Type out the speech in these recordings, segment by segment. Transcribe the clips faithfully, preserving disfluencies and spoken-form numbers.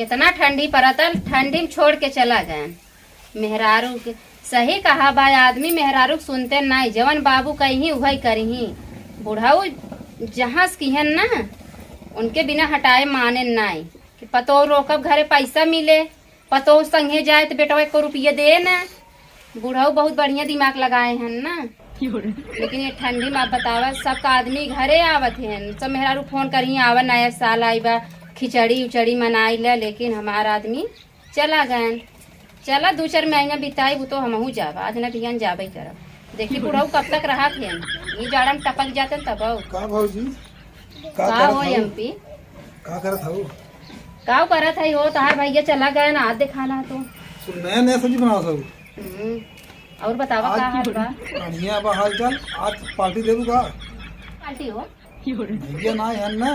इतना ठंडी परत, ठंडी में छोड़ के चला गए। मेहरारू के सही कहा बा आदमी, मेहरारू के सुनते नाई, जवन बाबू कही उहई करही। बुढ़ऊ जहाँ से किहन ना, उनके बिना हटाए माने नाई। कि पतोह रोकब घरे पैसा मिले, पतोह संगे जाए तो बेटवा एको रुपया दे ना। बुढ़ऊ बहुत बढ़िया दिमाग लगाए हन ना। लेकिन ये ठंडी में आप बतावा, सबका आदमी घरे आवत हन, सब मेहरारू फोन करही, आवा नया साल आई बा, खिचड़ी उचड़ी मनाई ले, लेकिन हमार आदमी चला गएन। चला दू चार महीना बिताई, वो तो हमहू जाब, आज ना बिहान जाबे करब। देखी बुढ़ऊ कब तक रहत हन, ये जाड़ा में टपक जाते तब। का भौजी? का का करत हो हऊ? एमपी? का करत हऊ? का करत है हो, तहार भैया चला गएन, आज देखाला तो। तू नया नया सब्जी बनावत हऊ? हम्म। और बतावा आज का हाल बा? बढ़िया बा हाल चाल। आज पार्टी देबू का? पार्टी हो? भैया ना है ना।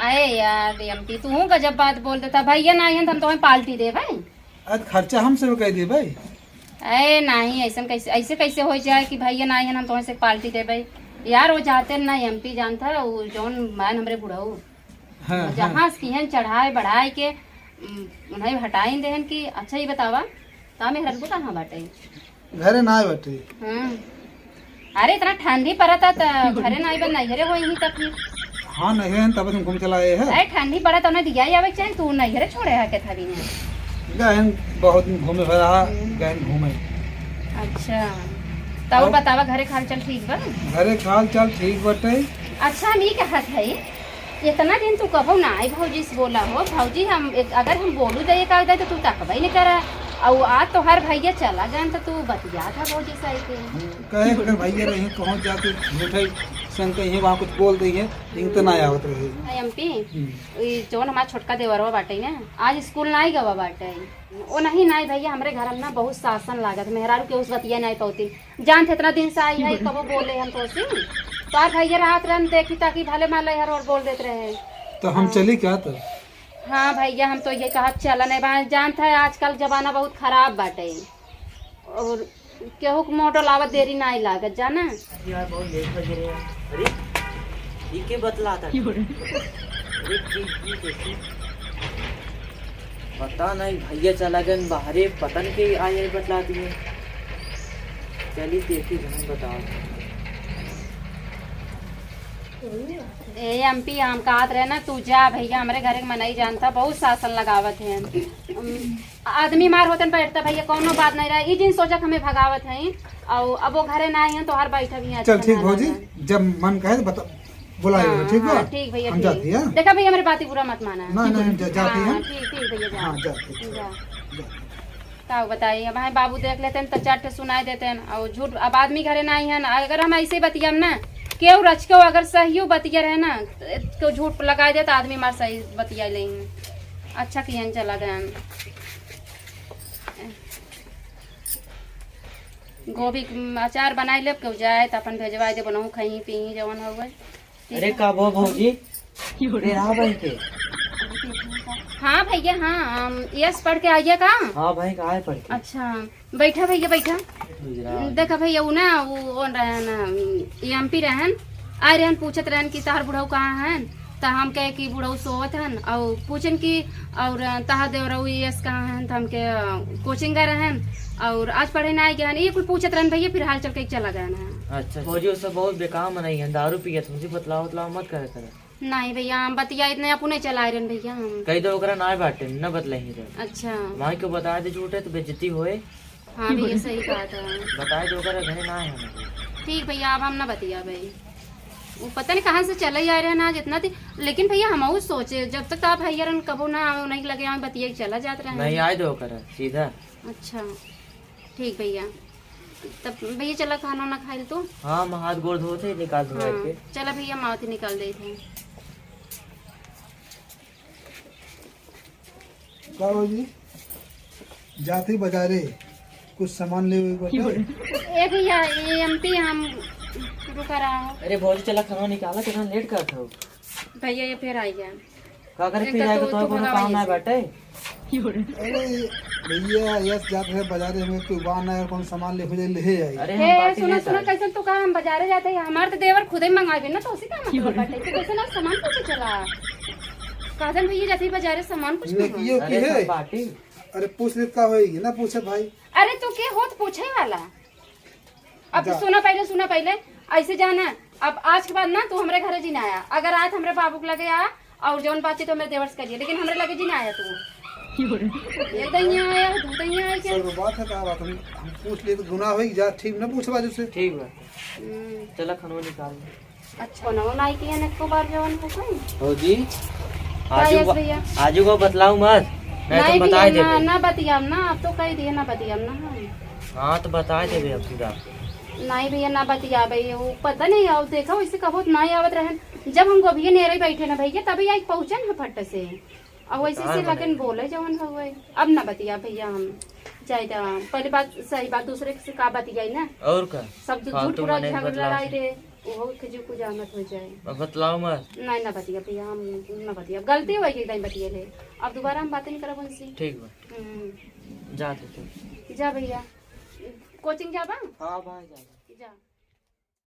अरे यार एमपी, तू गजब बात बोल देता, भैया ना है तो हम तुम्हें पार्टी देबे। आज खर्चा हम सब कह देबे। अरे नहीं, ऐसन कैसे, ऐसे कैसे हो जाए कि भैया ना है हम तुम्हें से पार्टी देबे? यार वो जाते ना एमपी जानता, वो जौन मैन हमरे बुढ़ऊ हाँ, हाँ। जहाँ से किहन चढ़ाए बढ़ाए के, उम, उन्हें हटाइन देहन कि अच्छा ही बतावा, ता मेहरन को कहाँ बाटे? घरे ना बाटे। हाँ। अरे इतना ठंडी परत है त घरे ना बन नैहरे होई ही तब फिर। हाँ, नैहरे हैं, तब तुम घूम चला आए हैं। अरे ठंडी परत, उन्हें दिया ही आवे के चाहे, तू नैहरे छोड़े है के था भी नहीं। गहन बहुत दिन घूमे भरा, हम्म। गहन घूमे। अच्छा, तो और और? बतावा घरे खाल चल ठीक बा? घरे खाल चल ठीक बाटे। अच्छा, हम ई कहत है, इतना दिन तू कबो ना आई भौजी से बोला हो। भौजी, हम एक, अगर हम बोलू दे एक आध तो तू तकबे नहीं करा। और आज तोहार भैया चला गन तो तू बतिया था भौजी से आई के। हम कहे अगर भैया रही पहुँच जाते झूठे संग कहीं वहाँ कुछ बोल दे है, इनके ना आवत रहे। आई एमपी, हम्म। ई जौन हमार छोटका देवरवा बाटे ना, आज स्कूल ना गवा बाटे। ओ नहीं, नहीं भैया, हमरे घर में ना बहुत शासन लागत, मेहरारू के उस बतिया नहीं पौती। जानत इतना दिन से आई है, कबो बोले हम तो सी। तोहार भैया रात रन देखी ताकि भले माले हर और बोल देत रहे। तो हम हाँ। चली क्या तो? हाँ भैया, हम तो ये कहब चला नहीं बा। जानत है आजकल जमाना बहुत खराब बाटे और केहू के मोटो लावत देरी नहीं लागत जाना। यार बहुत लेट हो गए यार। अरे, ये के बतलाता? अरे, की, की, की, की? पता नहीं, भैया चला गन बाहरे, पता नहीं के आए बतलाती है। चली देखी, जहाँ बताओ। ए एमपी, हम कहत रहे ना, तू जा भैया, हमरे घरे के मनई जानता, बहुत शासन लगावत है। उम, आदमी मार होतन बैठता भैया, कौनो बात नहीं रहा। ई जिन सोचा के हमें भगावत है, और अब वो घरे ना आई हैं, तो हर बैठा भी है, चल अच्छा ठीक ना भौजी, लगा। जब मन कहे तो बता, बुलाए हाँ, ठीक बा? हाँ, ठीक भैया, हम ठीक। जाती है। देखा भैया, मेरी बात ही बुरा मत माना। नहीं, नहीं, हम जा-, जाती हाँ, हैं। ठीक, ठीक भैया, जा। हाँ, जाती हैं। जा। जा। का बताई, अब हमें बाबू देख लेते हैं तो चार ठे सुनाई देते हैं, और झूठ, अब आदमी घरे ना आई है ना, अगर हम ऐसे बतियाम ना, केहू रच के अगर सहियो बतिया रहे ना, तो झूठ लगाई दे तो आदमी मार सही बतिया लें। अच्छा किहन चला गए। गोभी के अचार बनाई लेब, केहू जाए त अपन भेजवाई दे, बनहु खइहीं पीहीं जवन हउवे। ठीक अरे है। का बो भौजी? अरे हाँ भाई के। हाँ भैया, हाँ, हम यस पढ़ के आइए का? हाँ भाई, कहाँ है पढ़ के? अच्छा, बैठा भैया, बैठा। गुजरात। देखा भैया, उ ना, उ ओन रहन, एमपी रहन, आए रहन, पूछत रहन कि तहार बुढ़ऊ कहाँ हन? त हम कहे कि बुढ़ऊ सोवत हन, और पूछन कि और तहार देवरऊ यस कहाँ हन? त हमके कोचिंग गए रहन, और आज पढ़े ना आए गए हन। ये कुल पूछत रहन भैया, फिर हाल चल के चला गए ना। अच्छा, भौजी, उससे बहुत बेकार मनई है, दारू पियत, मुझे बतलाओ, बतलाओ मत करे करे। नहीं भैया, हम बतिया इतने अपने चलाए रहन भैया हम। कही दो ओकरा ना बाटे, न बतलही रहे। अच्छा। माई को बता दे झूठे तो बेइज्जती होए। हाँ भैया, सही बात है। बताए दो ओकरा घरे ना है। ठीक भैया, अब हम ना बतिया भाई। वो पता नहीं कहाँ से चले ही आ रहे हैं ना आज इतना दिन। लेकिन भैया हम और सोचे, जब तक आप भैया रन कबो ना आओ, नहीं लगे आओ बतिया चला जात रहे हैं। नहीं आए दो ओकरा सीधा। अच्छा, ठीक भैया। तब भैया चला खाना वाना खाइल तू। हाँ, हम हाथ गोड़ धोते निकाल धोआ हाँ, के। चला भैया, मावती निकाल दे थे। का भौजी? जाती बाजारे, कुछ सामान ले वे बता। ए भैया, ये एमपी हम रुका रहा हूँ। अरे भौजी, चला खाना निकाला, कितना लेट करत हो। भैया, ये फिर आई गया। का करे एक फिर तो आए तू, तो तू कोनो काम भगावाई ना से। बाटे। अरे भैया, यस जात है बाजारे में, कोई बा ना है, कौन सामान ले हो जाए, ले आई। अरे हम हे, बाटी सुना, लेत सुना, आई। कैसे तू कहा हम बाजारे जाते हैं? हमारे तो देवर खुदे मंगावे ना, तो उसी का मतलब बाटे। तू कैसे ना सामान पूछे चला? काजल भैया जाते ही बाजारे सामान कुछ नहीं, मंगवाए। ये की अरे है? सब बाटी। अरे पूछ ले का होई, ना पूछे भाई। अरे तो के होत पूछे वाला? अब जा। सुना पहले, सुना पहले, ऐसे जाना, अब आज के बाद ना तू हमरे घरे जी ना आया। अगर आज हमरे बाबू के लगे आ और जौन बातचीत हमरे देवर से करिए, लेकिन हमरे लगे जी ना आया तू। एक दहिया आया, दू दहिया आया क्या? सर, वो बात है, का बात हम, हम पूछ लिए तो गुनाह होई, जा ठीक ना पूछे बाजू से। ठीक बा। हम्म। चला खनवा निकाल। अच्छा, ना, ना, आई कि एको बार जवन हो गई। भौजी, का आजू यस बा-, भैया? आजू को बतलाऊ मत, नहीं नहीं तो भैया, बताए ना, देबे। ना बतियाम ना, आप तो कह दिए ना बतियाम ना हम। हाँ, तो बताए देबे अब पूरा। नहीं भैया, ना बतियाबे, वो पता नहीं, आओ देखो, इसे कबो नहीं आवत रहन। जब हम गोभिये नेरे बैठे ना भैया, तभी आई पहुँचन है फट से। और वैसे बताए से लगन बने। बोले जवन हुए। अब ना बतिया भैया हम, जाए दा, पहली बात, सही बात, दूसरे से का बतियाई ना। और का? सब झूठ फालतू पूरा मने झगड़ा बतलाओ लड़ाई से। दे। ओहो के जो कुछ आमद हो जाए। अब बतलाओ मत। नहीं, ना बतिया भैया, हम ना बतिया। गलती हो गई, एक दिन बतिया ले। अब दोबारा हम बातें नहीं करब उनसे। ठीक बा। हम्म। जा तू, तू। जा भैया। कोचिंग जाबा? हाँ, भाई, जा। जा।